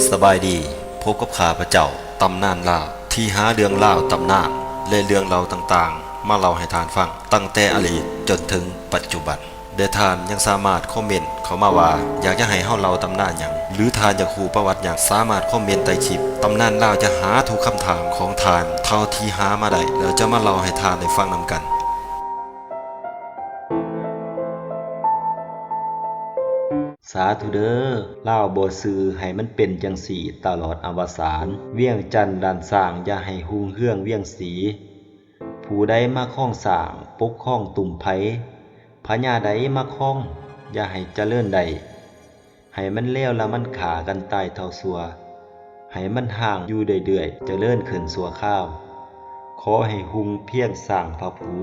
ສະບາຍດີ, ພົບກັບຂ້າພະເຈົ້າ ຕຳນານລາວ ທີ່ຫາເລື່ອງລາວຕຳນານ ແລະ ເລື່ອງເລົ່າຕ່າງໆ ມາເລົ່າໃຫ້ທ່ານຟັງ ຕັ້ງແຕ່ອະດີດຈົນເຖິງປັດຈຸບັນ. ແລະ ທ່ານຍັງສາມາດຄອມເມັນເຂົ້າມາວ່າ ຢາກຈະໃຫ້ເຮົາເລົ່າຕຳນານຫຍັງ ຫຼື ທ່ານຢາກຮູ້ປະຫວັດຫຍັງ ສາມາດຄອມເມັນໃຕ້ຄລິບ. ຕຳນານລາວຈະຫາທຸກຄຳຖາມຂອງທ່ານເທົ່າທີ່ຫາມາໄດ້ ແລ້ວຈະມາເລົ່າໃຫ້ທ່ານໄດ້ຟັງນຳກັນ. ສາທຸເດີ, ລາວບໍ່ຊື່ໃຫ້ມັນເປັນຈັ່ງຊີ້ຕະຫຼອດອະວະສານ. ວຽງຈັນລ້ານຊ້າງຢ່າໃຫ້ຮຸ່ງເຮືອງວຽງສີ. ຜູ້ໃດມາຄອງຊ້າງປົກຄອງຕຸ່ມໄພ, ພະຍາໃດມາຄອງຢ່າໃຫ້ຈະເລີນໄດ້. ໃຫ້ມັນແລ້ວລະມັນຂ້າກັນຕາຍເທົ່າຊົ່ວ. ໃຫ້ມັນຮ້າງຢູ່ເລື້ອຍໆ ຈະເລີນຂຶ້ນຊົ່ວຄາວ. ຂໍໃຫ້ຮຸ່ງພຽງຊ້າງພະພູ,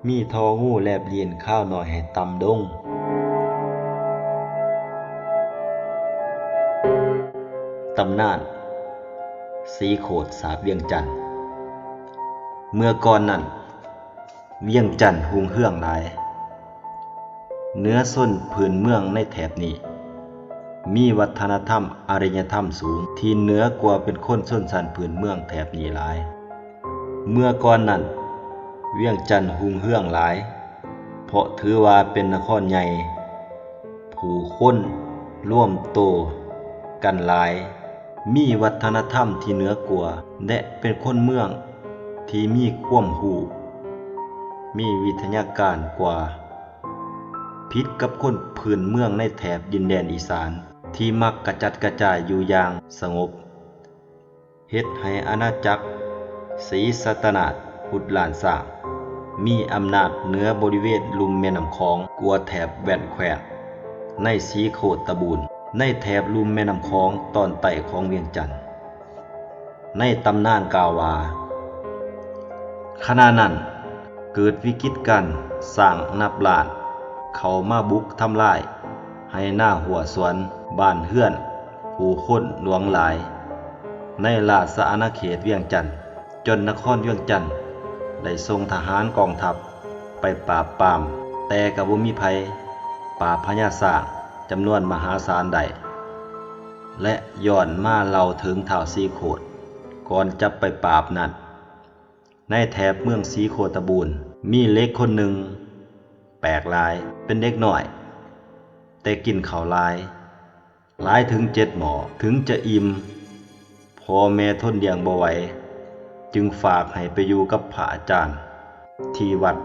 ມີທໍ່ງູແລບລີ້ນຄາວໜ້ອຍໃຫ້ຕ່ຳດົງ. ຕຳນານສີໂຄດສາບວຽງຈັນ. ເມື່ອກ່ອນນັ້ນ ວຽງຈັນຮຸ່ງເຮືອງຫຼາຍ. ເໜືອຊົນພື້ນເມືອງໃນແຖບນີ້ ມີວັດທະນະທຳອາລິຍະທຳສູງ ທີ່ເໜືອກວ່າເປັນຄົນຊົນຊັ້ນພື້ນເມືອງແຖບນີ້ຫຼາຍ. ເມື່ອກ່ອນນັ້ນ ວຽງຈັນຮຸ່ງເຮືອງຫຼາຍ ເພາະຖືວ່າເປັນນະຄອນໃຫຍ່, ຜູ້ຄົນລວມໂຕກັນຫຼາຍ, ມີວັດທະນະທຳທີ່ເໜືອກວ່າ ແລະ ເປັນຄົນເມືອງທີ່ມີຄວາມຮູ້, ມີວິທະຍາການກວ່າ, ຜິດກັບຄົນພື້ນເມືອງໃນແຖບດິນແດນອີສານ ທີ່ມັກກະຈັດກະຈາຍຢູ່ຢ່າງສະຫງົບ. ເຮັດໃຫ້ອານາຈັກສີສັດຕະນາດ ຮຸດລ້ານຊ້າງ ມີອຳນາດເໜືອບໍລິເວນລຸ່ມແມ່ນ້ຳຂອງກວ່າແຖບແວ່ນແຄວ້ນໃນສີໂຄດຕະບູນ ໃນແຖບລຸ່ມແມ່ນ້ຳຂອງຕອນໃຕ້ຂອງວຽງຈັນ. ໃນຕຳນານກ່າວວ່າ ຂະນະນັ້ນເກີດວິກິດການ ຊ້າງນັບລ້ານເຂົ້າມາບຸກທຳລາຍໄຮ່ນາຮົ້ວສວນ ບ້ານເຮືອນ ຜູ້ຄົນຫຼວງຫຼາຍ ໃນລາຊະອານາເຂດວຽງຈັນ, ຈົນນະຄອນວຽງຈັນໄດ້ສົ່ງທະຫານກອງທັບໄປປາບປາມ, ແຕ່ກໍບໍ່ມີໃຜປາບພະຍາຊ້າງຈຳນວນມະຫາສານໄດ້ ແລະ ຍ້ອນມາເລົ່າເຖິງທ້າວສີໂຄດ ກ່ອນຈະໄປປາບນັ້ນ, ໃນແຖບເມືອງສີໂຄດຕະບູນ ມີເດັກຄົນໜຶ່ງແປກຫຼາຍ, ເປັນເດັກນ້ອຍ ແຕ່ກິນເຂົ້າຫຼາຍ, ຫຼາຍເຖິງເຈັດໝໍ້ ເຖິງຈະອີ່ມ, ພໍ່ແມ່ທົນລ້ຽງບໍ່ໄຫວ ຈຶ່ງຝາກໃຫ້ໄປຢູ່ກັບພະອາຈານທີ່ວັດ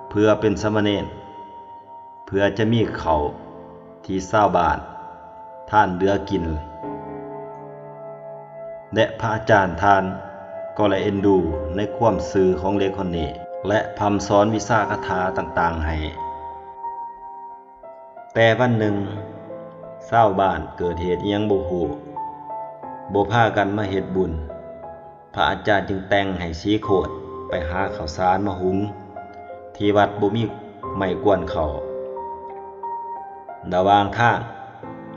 ເພື່ອເປັນສາມະເນນ, ເພື່ອຈະມີເຂົ້າທີ່ຊາວບ້ານທ່ານເຫຼືອກິນ, ແລະ ພະອາຈານທ່ານກໍໄດ້ເອັນດູໃນຄວາມຊື່ຂອງເດັກຄົນນີ້ ແລະ ພ່ຳສອນວິຊາຄາຖາຕ່າງໆໃຫ້. ແຕ່ວັນໜຶ່ງ ຊາວບ້ານເກີດເຫດອີ່ຫຍັງບໍ່ຮູ້ ບໍ່ພາກັນມາເຮັດບຸນ. ພະອາຈານຈຶ່ງແຕ່ງໃຫ້ສີໂຄດໄປຫາເຂົ້າສານມາຫຸງ ທີ່ວັດບໍ່ມີໄມ້ກວນເຂົ້າ. ລະຫວ່າງທາງ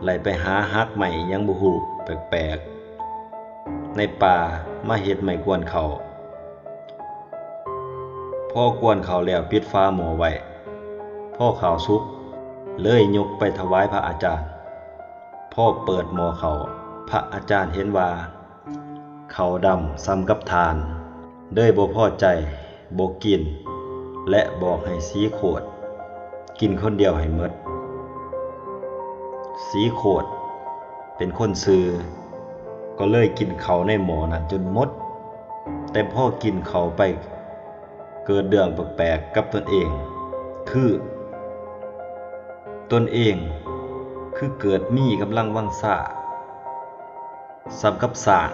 ໄດ້ໄປຫາຫັກໄມ້ອີ່ຫຍັງບໍ່ຮູ້ແປກໆ ໃນປ່າມາເຮັດໄມ້ກວນເຂົ້າ. ພໍກວນເຂົ້າແລ້ວປິດຝາໝໍ້ໄວ້. ພໍເຂົ້າສຸກ ເລີຍຍົກໄປຖວາຍພະອາຈານ. ພໍເປີດໝໍ້ເຂົ້າ ພະອາຈານເຫັນວ່າເຂົ້າດຳສ່ຳກັບຖ່ານ ເລີຍບໍ່ພໍໃຈ ບໍ່ກິນ ແລະ ບອກໃຫ້ສີໂຄດກິນຄົນດຽວໃຫ້ໝົດ. ສີໂຄດເປັນຄົນຊື່ ກໍເລີຍກິນເຂົ້າໃນໝໍ້ນັ້ນຈົນໝົດ. ແຕ່ພໍກິນເຂົ້າໄປ ເກີດເລື່ອງແປກໆກັບຕົນເອງ ຄື ຕົນເອງຄືເກີດມີກຳລັງວັງຊາສ່ຳກັບຊ້າງ,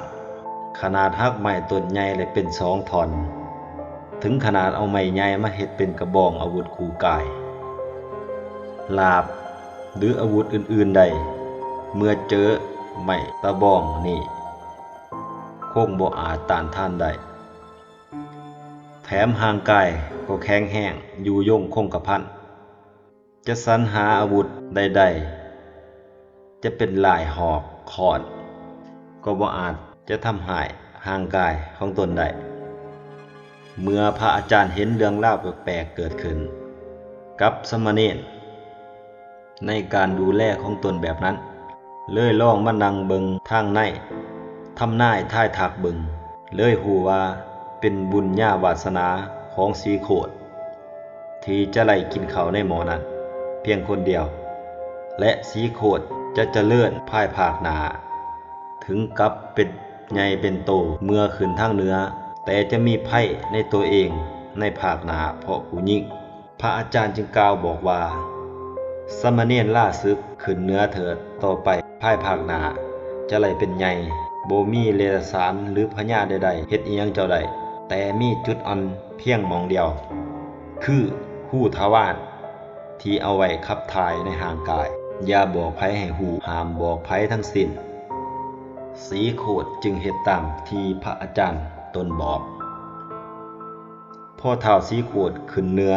ຂະໜາດຫັກໄມ້ຕົ້ນໃຫຍ່ໄດ້ເປັນສອງທ່ອນ, ເຖິງຂະໜາດເອົາໄມ້ໃຫຍ່ມາເຮັດເປັນກະບອງອາວຸດຄູ່ກາຍ, ລາບ ຫຼື ອາວຸດອື່ນໆໃດ ເມື່ອເຈີໄມ້ຕະບອງນີ້ ຄົງບໍ່ອາດຕ້ານທານໄດ້. ແຖມຮ່າງກາຍກໍແຂງແຮງ ຢູ່ຍົງຄົງກະພັນ, ຈະສັນຫາອາວຸດໃດໆ ຈະເປັນຫຼ້າຍຫອກຄ້ອນ ກໍບໍ່ອາດຈະທຳຮ້າຍຮ່າງກາຍຂອງຕົນໄດ້. ເມື່ອພະອາຈານເຫັນເລື່ອງລາວແປກໆເກີດຂຶ້ນກັບສາມະເນນ ໃນການດູແລຂອງຕົນແບບນັ້ນ, ເລີຍລອງມານັ່ງເບິ່ງທາງໃນ ທຳນາຍທາຍທັກເບິ່ງ ເລີຍຮູ້ວ່າເປັນບຸນຍາວາດສະໜາຂອງສີໂຄດ ທີ່ຈະໄດ້ກິນເຂົ້າໃນໝໍ້ນັ້ນພຽງຄົນດຽວ ແລະ ສີໂຄດຈະຈະເລີນພາຍພາກໜ້າ ເຖິງກັບເປັນໃຫຍ່ເປັນໂຕເມື່ອຂຶ້ນທາງເໜືອ, ແຕ່ຈະມີໄພໃນຕົວເອງໃນພາກໜ້າເພາະຜູ້ຍິງ. ພະອາຈານຈຶ່ງກ່າວບອກວ່າ, ສາມະເນນລາສຶກຂຶ້ນເໜືອເຖີດ, ຕໍ່ໄປພາຍພາກໜ້າຈະໄດ້ເປັນໃຫຍ່, ບໍ່ມີເລດສານ ຫຼື ພະຍາໃດໆເຮັດອີ່ຫຍັງເຈົ້າໄດ້, ແຕ່ມີຈຸດອ່ອນພຽງໝ່ອງດຽວ ຄືຮູທະວານທີ່ເອົາໄວ້ຂັບຖ່າຍໃນຮ່າງກາຍ. ຢ່າບອກໃຜໃຫ້ຮູ້, ຫ້າມບອກໃຜທັງສິ້ນ. ສີໂຄດຈຶ່ງເຮັດຕາມທີ່ພະອາຈານຕົນບອກ. ພໍທ້າວສີໂຄດຂຶ້ນເໜືອ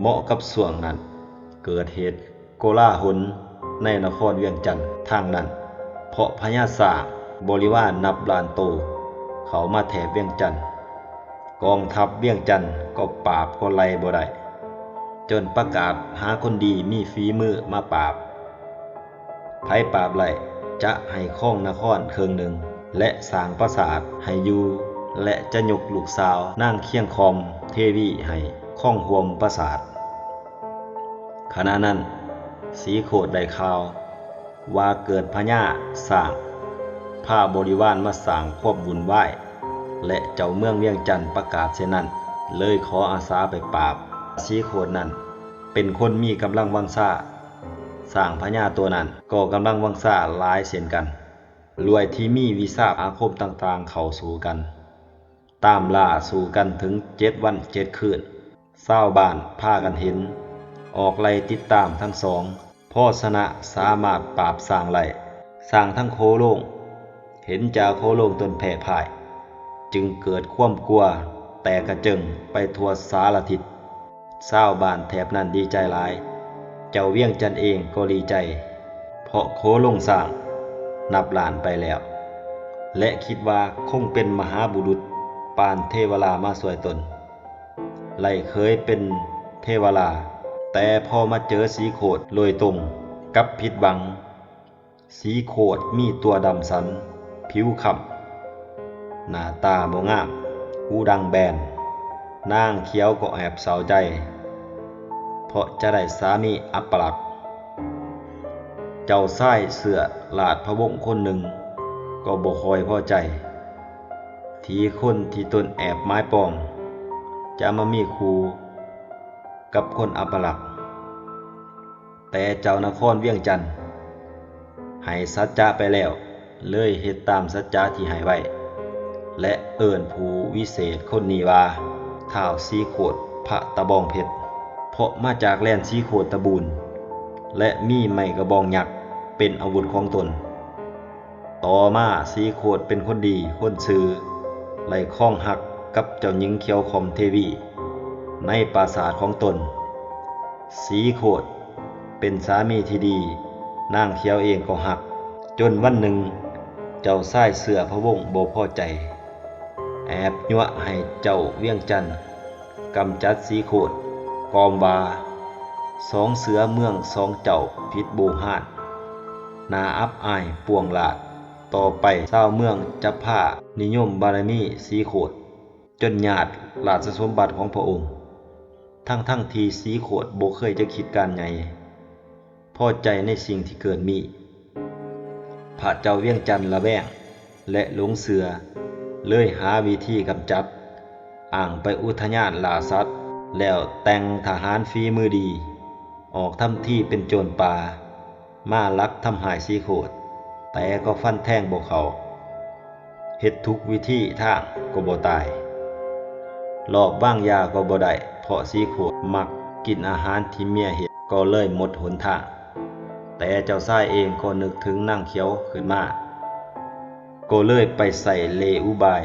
ເໝາະກັບຊ່ວງນັ້ນ, ເກີດເຫດໂກລາຫົນໃນນະຄອນວຽງຈັນທາງນັ້ນ, ເພາະພະຍາຊ້າງບໍລິວານນັບລ້ານໂຕເຂົ້າມາແຖບວຽງຈັນ. ກອງທັບວຽງຈັນກໍປາບກໍໄລ່ບໍ່ໄດ້, ຈົນປະກາດຫາຄົນດີມີຝີມືມາປາບ. ໃຜປາບໄດ້ຈະໃຫ້ຄອງນະຄອນເຄິ່ງໜຶ່ງ ແລະ ສ້າງປາສາດໃຫ້ຢູ່ ແລະ ຈະຍົກລູກສາວນາງຄຽງຄອມເທວີໃຫ້ຄອງຮ່ວມປາສາດ. ຂະນະນັ້ນ ສີໂຄດໄດ້ຂ່າວວ່າເກີດພະຍາຊ້າງພາບໍລິວານມາສ້າງຄວາມວຸ່ນວາຍ ແລະ ເຈົ້າເມືອງວຽງຈັນປະກາດເຊັ່ນນັ້ນ, ເລີຍຂໍອາສາໄປປາບ. ສີໂຄດນັ້ນເປັນຄົນມີກຳລັງວັງຊາ, ຊ້າງພະຍາຕົວນັ້ນກໍກຳລັງວັງຊາຫຼາຍເຊັ່ນກັນ, ລວຍທີ່ມີວິຊາອາຄົມຕ່າງໆເຂົ້າສູ້ກັນ. ຕາມລ່າສູ້ກັນເຖິງເຈັດວັນເຈັດຄືນ, ຊາວບ້ານພາກັນເຫັນ, ອອກໄລ່ຕິດຕາມທັງສອງ, ພໍຊະນະສາມາດປາບຊ້າງໄດ້. ຊ້າງທັງໂຄໂລງເຫັນຈາໂຄໂລງຕົນແພ້ພ່າຍ, ຈຶ່ງເກີດຄວາມກົວແຕກກະເຈິງໄປທົ່ວສາລະທິດ. ຊາວບ້ານແຖບນັ້ນດີໃຈຫຼາຍ, ເຈົ້າວຽງຈັນເອງກໍດີໃຈ ເພາະໂຄລົງຊ້າງນັບລ້ານໄປແລ້ວ ແລະ ຄິດວ່າຄົງເປັນມະຫາບຸລຸດປານເທວະລາມາຊ່ວຍຕົນ, ໄລ່ເຂີຍເປັນເທວະລາ, ແຕ່ພໍມາເຈີສີໂຄດໂດຍຕົງ ກັບຜິດຫວັງ. ສີໂຄດມີຕົວດຳສັນ, ຜິວຄ້ຳ, ໜ້າຕາບໍ່ງາມ, ຫູດັງແບນ. ນາງຂຽວກໍແອບເສົ້າໃຈ ເພາະຈະໄດ້ສາມີອັບປະລັກ. ເຈົ້າຊາຍເຊື້ອລາດພະວົງຄົນໜຶ່ງກໍບໍ່ຄ່ອຍພໍໃຈ ທີ່ຄົນທີ່ຕົນແອບໝາຍປອງຈະມາມີຄູ່ກັບຄົນອັບປະລັກ. ແຕ່ເຈົ້ານະຄອນວຽງຈັນໃຫ້ສັດຈະໄປແລ້ວ, ເລີຍເຮັດຕາມສັດຈະທີ່ໃຫ້ໄວ້ ແລະ ເອີ້ນຜູ້ວິເສດຄົນນີ້ວ່າ ທ້າວສີໂຄດພະຕະບອງເພັດ, ເພາະມາຈາກແລນສີໂຄດຕະບູນ ແລະ ມີໄມ້ກະບອງຍັກເປັນອາວຸດຂອງຕົນ. ຕໍ່ມາສີໂຄດເປັນຄົນດີຄົນຊື່, ໄດ້ຄອງຮັກກັບເຈົ້າຍິງຂຽວຄອມເທວີໃນປາສາດຂອງຕົນ. ສີໂຄດເປັນສາມີທີ່ດີ, ນາງຂຽວເອງກໍຮັກ. ຈົນວັນໜຶ່ງ ເຈົ້າຊາຍເຊື້ອພະວົງບໍ່ພໍໃຈ, ແອບຍົວະໃຫ້ເຈົ້າວຽງຈັນ ກຳຈັດສີໂຄດ ກ່ອມວ່າ ສອງເສືອເມືອງສອງເຈົ້າຜິດບູຮານ, ໜ້າອັບອາຍປວງລາດ. ຕໍ່ໄປຊາວເມືອງຈະພານິຍົມບາລະມີສີໂຄດ ຈົນຍາດລາຊະສົມບັດຂອງພະອົງ, ທັງໆທີ່ສີໂຄດບໍ່ເຄີຍຈະຄິດການໃຫຍ່. ພໍໃຈໃນສິ່ງທີ່ເກີດມີ, ພະເຈົ້າວຽງຈັນລະແວງ ແລະ ຫຼົງເຊື່ອ, ເລີຍຫາວິທີກຳຈັດ, ອ້າງໄປອຸທະຍານລ່າສັດ, ແລ້ວແຕ່ງທະຫານຝີມືດີ ອອກທຳທີເປັນໂຈນປ່າ, ມາລັກທຳຮ້າຍສີໂຄດ, ແຕ່ກໍຟັນແທງບໍ່ເຂົ້າ. ເຮັດທຸກວິທີທາງກໍບໍ່ຕາຍ, ລອບວາງຢາກໍບໍ່ໄດ້, ເພາະສີໂຄດມັກກິນອາຫານທີ່ເມຍເຮັດ, ກໍເລີຍໝົດຫົນທາງ. ແຕ່ເຈົ້າຊາຍເອງກໍນຶກເຖິງນາງຂຽວຂຶ້ນມາ, ກໍເລີຍໄປໃຊ້ເລ່ອຸບາຍ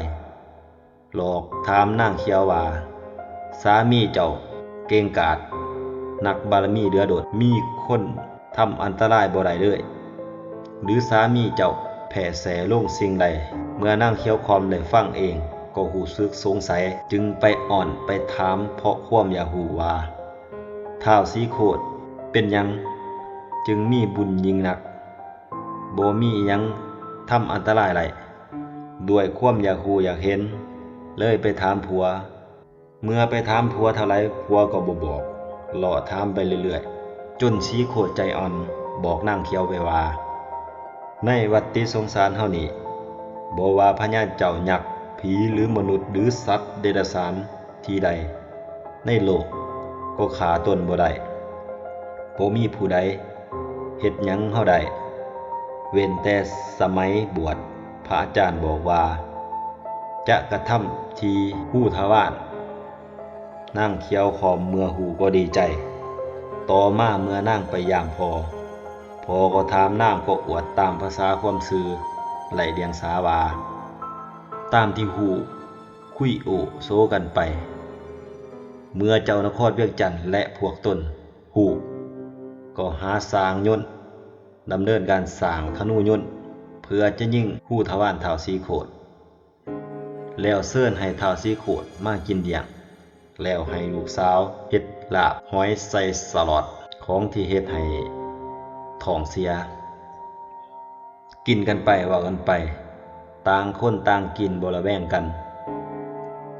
ຫຼອກຖາມນາງຂຽວວ່າ, ສາມີເຈົ້າເກັ່ງກາດ, ນັກບາລະມີເຫຼືອລົ້ນ, ມີຄົນທຳອັນຕະລາຍບໍ່ໄດ້ເລີຍ ຫຼື ສາມີເຈົ້າແພ້ແຊລົງສິ່ງໃດ? ເມື່ອນາງຂຽວຄອມໄດ້ຟັງເອງ ກໍຮູ້ສຶກສົງໄສ, ຈຶ່ງໄປອ້ອນໄປຖາມເພາະຄວາມຢາກຮູ້ວ່າ ທ້າວສີໂຄດເປັນຫຍັງຈຶ່ງມີບຸນຍິ່ງນັກ? ບໍ່ມີອີ່ຫຍັງທຳອັນຕະລາຍໄດ້. ດ້ວຍຄວາມຢາກຮູ້ຢາກເຫັນ ເລີຍໄປຖາມຜົວ. ເມື່ອໄປຖາມຜົວເທົ່າໃດ ຜົວກໍບໍ່ບອກ, ເລາະຖາມໄປເລື້ອຍໆ ຈົນສີໂຄດໃຈອ່ອນບອກນາງຂຽວໄປວ່າ ໃນວັດຕິສົງສານເຮົານີ້ ບໍ່ວ່າພະຍາເຈົ້າ, ຍັກ, ຜີ ຫຼື ມະນຸດ ຫຼື ສັດເດຍລະສານທີ່ໃດໃນໂລກ ກໍຂ້າຕົນບໍ່ໄດ້. ບໍ່ມີຜູ້ໃດເຮັດຫຍັງເຮົາໄດ້ ເວັ້ນແຕ່ສະໄໝບວດ ພະອາຈານບອກວ່າ ຈະກະທຳທີ່ຮູທະວານ. ນາງຂຽວຄອມເມື່ອຮູ້ກໍດີໃຈ. ຕໍ່ມາເມື່ອນາງໄປຢາມພໍ່, ພໍ່ກໍຖາມ, ນາງກໍອວດຕາມພາສາຄວາມຊື່ໄຮ້ດຽງສາວ່າ ຕາມທີ່ຮູ້, ຄຸຍໂອ້ໂສກັນໄປ. ເມື່ອເຈົ້ານະຄອນວຽງຈັນ ແລະ ພວກຕົນຮູ້, ກໍຫາຊ່າງຍົນ ດຳເນີນການສ້າງທະນູຍົນ ເພື່ອຈະຍິງຮູທະວານທ້າວສີໂຄດ. ແລ້ວເຊີນໃຫ້ທ້າວສີໂຄດມາກິນລ້ຽງ, ແລ້ວໃຫ້ລູກສາວເຮັດລາບຫອຍໃສ່ສະຫຼອດ ຂອງທີ່ເຮັດໃຫ້ທ້ອງເສຍ. ກິນກັນໄປເວົ້າກັນໄປ, ຕ່າງຄົນຕ່າງກິນບໍ່ລະແວງກັນ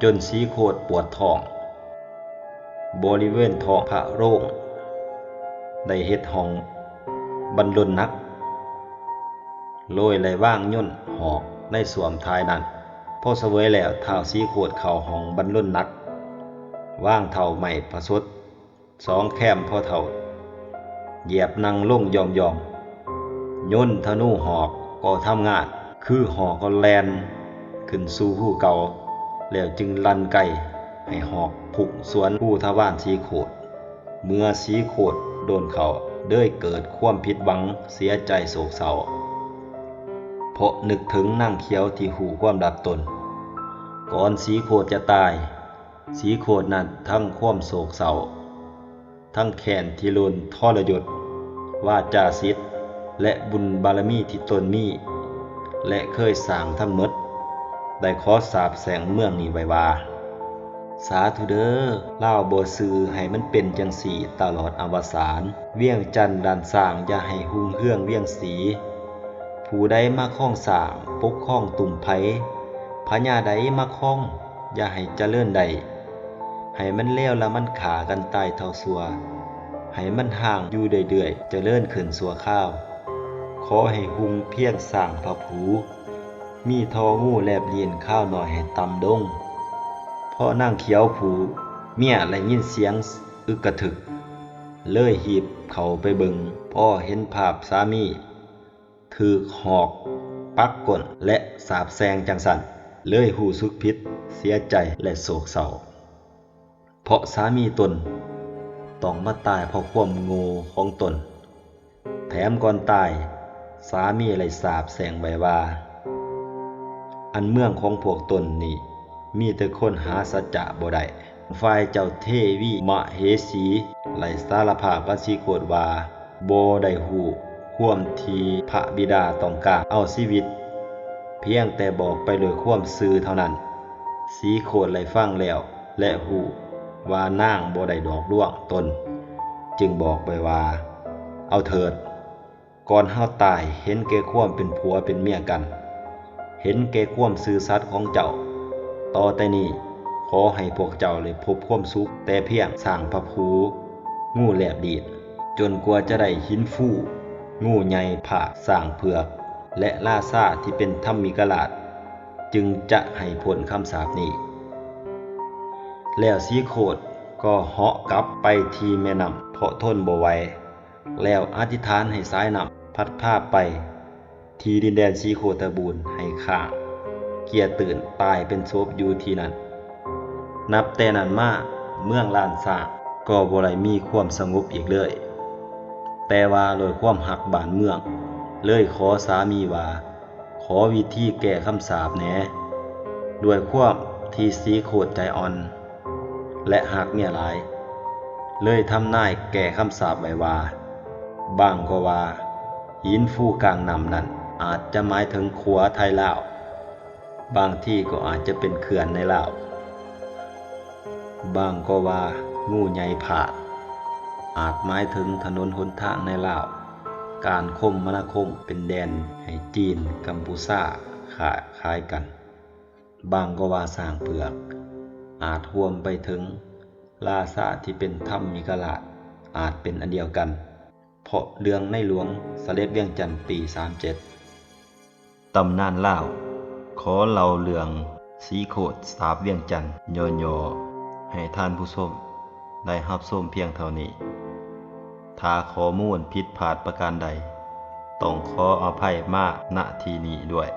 ຈົນສີໂຄດປວດທ້ອງ. ບໍລິເວນທ້ອງພະໂລງ ໄດ້ເຮັດຫ້ອງບັນລົນໜັກ ໂລຍໄດ້ວາງຍົນຫອກໃນສ້ວມທ້າຍນັ້ນ. ພໍສະເຫວີຍແລ້ວ, ທ້າວສີໂຄດເຂົ້າຫ້ອງບັນລົນໜັກ, ວາງເຖົ້າໄມ້ພະສົດສອງແຄມພໍ່ເຖົ້າ ຢຽບນັ່ງລົງຢ່ອມໆ. ຍົນທະນູຫອກກໍທຳງານ, ຄືຫອກກໍແລ່ນຂຶ້ນສູ່ພູເກົ່າ ແລ້ວຈຶ່ງລັ່ນໄກໃຫ້ຫອກພຸ່ງສວນພູທະວານສີໂຄດ. ເມື່ອສີໂຄດໂດນເຂົ້າ ເລີຍເກີດຄວາມຜິດຫວັງ, ເສຍໃຈ, ໂສກເສົ້າ ເພາະນຶກເຖິງນາງຂຽວທີ່ຮູ້ຄວາມລັບຕົນ. ກ່ອນສີໂຄດຈະຕາຍ, ສີໂຄດນັ້ນທັງຄວາມໂສກເສົ້າ, ທັງແຄ້ນທີ່ລົ້ນທໍລະຍົດ, ວາຈາສິດ ແລະ ບຸນບາລະມີທີ່ຕົນມີ ແລະ ເຄີຍສ້າງທັງໝົດ, ໄດ້ຂໍສາບແຊ່ງເມືອງນີ້ໄວ້ວ່າ, ສາທຸເດີ, ລາວບໍ່ຊື່ໃຫ້ມັນເປັນຈັ່ງຊີ້ຕະຫຼອດອະວະສານ. ວຽງຈັນດ່ານຊ້າງຢ່າໃຫ້ຮຸ່ງເຮືອງວຽງສີ. ຜູ້ໃດມາຄອງຊ້າງປົກຄອງຕຸ້ມໄພ, ພະຍາໃດມາຄອງຢ່າໃຫ້ຈະເລີນໄດ້. ໃຫ້ມັນແລ້ວລະມັນຂ້າກັນຕາຍເທົ່າຊົ່ວ, ໃຫ້ມັນຮ້າງຢູ່ເລື້ອຍໆ ຈະເລີນຂຶ້ນຊົ່ວຄາວ. ຂໍໃຫ້ຮຸ່ງພຽງຊ້າງພະພູ, ມີທໍ່ງູແລບລີ້ນຄາວນ້ອຍໃຫ້ຕ່ຳລົງ. ພໍນາງຂຽວຜູ້ເມຍໄດ້ຍິນສຽງອຶກກະທຶກ ເລີຍຮີບເຂົ້າໄປເບິ່ງ, ພໍເຫັນພາບສາມີ ຖືກຫອກປັກກົ້ນ ແລະ ສາບແຊ່ງຈັ່ງຊັ້ນ, ເລີຍຮູ້ສຶກຜິດ, ເສຍໃຈ ແລະ ໂສກເສົ້າ ເພາະສາມີຕົນຕ້ອງມາຕາຍເພາະຄວາມໂງ່ຂອງຕົນ. ແຖມກ່ອນຕາຍ, ສາມີໄດ້ສາບແຊ່ງໄວ້ວ່າ, ອັນເມືອງຂອງພວກຕົນນີ້ ມີແຕ່ຄົນຫາສັດຈະບໍ່ໄດ້. ຝ່າຍເຈົ້າເທວີມະເຫສີໄດ້ສາລະພາບກັບສີໂຄດວ່າ ບໍ່ໄດ້ຮູ້ຄວາມທີ່ພະບິດາຕ້ອງການເອົາຊີວິດ, ພຽງແຕ່ບອກໄປດ້ວຍຄວາມຊື່ເທົ່ານັ້ນ. ສີໂຄດໄດ້ຟັງແລ້ວ ແລະ ຮູ້ວ່ານາງບໍ່ໄດ້ຫຼອກລວງຕົນ, ຈຶ່ງບອກໄປວ່າ, ເອົາເຖີດ, ກ່ອນເຮົາຕາຍເຫັນແກ່ຄວາມເປັນຜົວເປັນເມຍກັນ, ເຫັນແກ່ຄວາມຊື່ສັດຂອງເຈົ້າ. ຕໍ່ແຕ່ນີ້ ຂໍໃຫ້ພວກເຈົ້າໄດ້ພົບຄວາມສຸກແຕ່ພຽງຊ້າງພະພູ, ງູແລບລີ້ນ, ຈົນກວ່າຈະໄດ້ຫີນຟູ, ງູໃຫຍ່, ຜາກ, ຊ້າງເຜືອກ ແລະ ລາຊາທີ່ເປັນທຳມິກະລາດ, ຈຶ່ງຈະໃຫ້ພົ້ນຄຳສາບນີ້. ແລ້ວສີໂຄດກໍເຫາະກັບໄປທີ່ແມ່ນ້ຳ ເພາະທົນບໍ່ໄຫວ. ແລ້ວອະທິຖານໃຫ້ສາຍນ້ຳພັດພາໄປທີ່ດິນແດນສີໂຄດຕະບູນ, ໃຫ້ຄ້າງເກຍຕື່ນຕາຍເປັນສົບຢູ່ທີ່ນັ້ນ. ນັບແຕ່ນັ້ນມາ, ເມືອງລ້ານຊ້າງກໍບໍ່ໄດ້ມີຄວາມສະຫງົບອີກເລີຍ. ແຕ່ວ່າດ້ວຍຄວາມຮັກບ້ານເມືອງ, ເລີຍຂໍສາມີວ່າ, ຂໍວິທີແກ້ຄຳສາບແດ່. ດ້ວຍຄວາມທີ່ສີໂຄດໃຈອ່ອນ ແລະ ຮັກເມຍຫຼາຍ, ເລີຍທຳນາຍແກ້ຄຳສາບໄວ້ວ່າ, ບາງກໍວ່າຫີນພູກາງນ້ຳນັ້ນອາດຈະໝາຍເຖິງຂົວໄທລາວ, ບາງທີກໍອາດຈະເປັນເຂື່ອນໃນລາວ, ບາງກໍວ່າງູໃຫຍ່ຜາດ ອາດໝາຍເຖິງຖະໜົນຫົນທາງໃນລາວ. ການຄົມມະນາຄົມເປັນແດນໃຫ້ຈີນ ກຳພູຊາຄ້າຂາຍກັນ. ບາງກໍວ່າຊ້າງເຜືອກ ອາດຮວມໄປເຖິງລາຊາທີ່ເປັນທຳມິກະລາດ ອາດເປັນອັນດຽວກັນ ເພາະເລື່ອງໃນຫຼວງສະເດັດວຽງຈັນປີສາມເຈັດ. ຕຳນານລາວ ຂໍເລົ່າເລື່ອງສີໂຄດສາບວຽງຈັນຫຍໍ້ໆ ໃຫ້ທ່ານຜູ້ຊົມໄດ້ຮັບຊົມພຽງເທົ່ານີ້. ຖ້າຂໍ້ມູນຜິດພາດປະການໃດ ຕ້ອງຂໍອະໄພມາ ນະ ທີ່ນີ້ດ້ວຍ.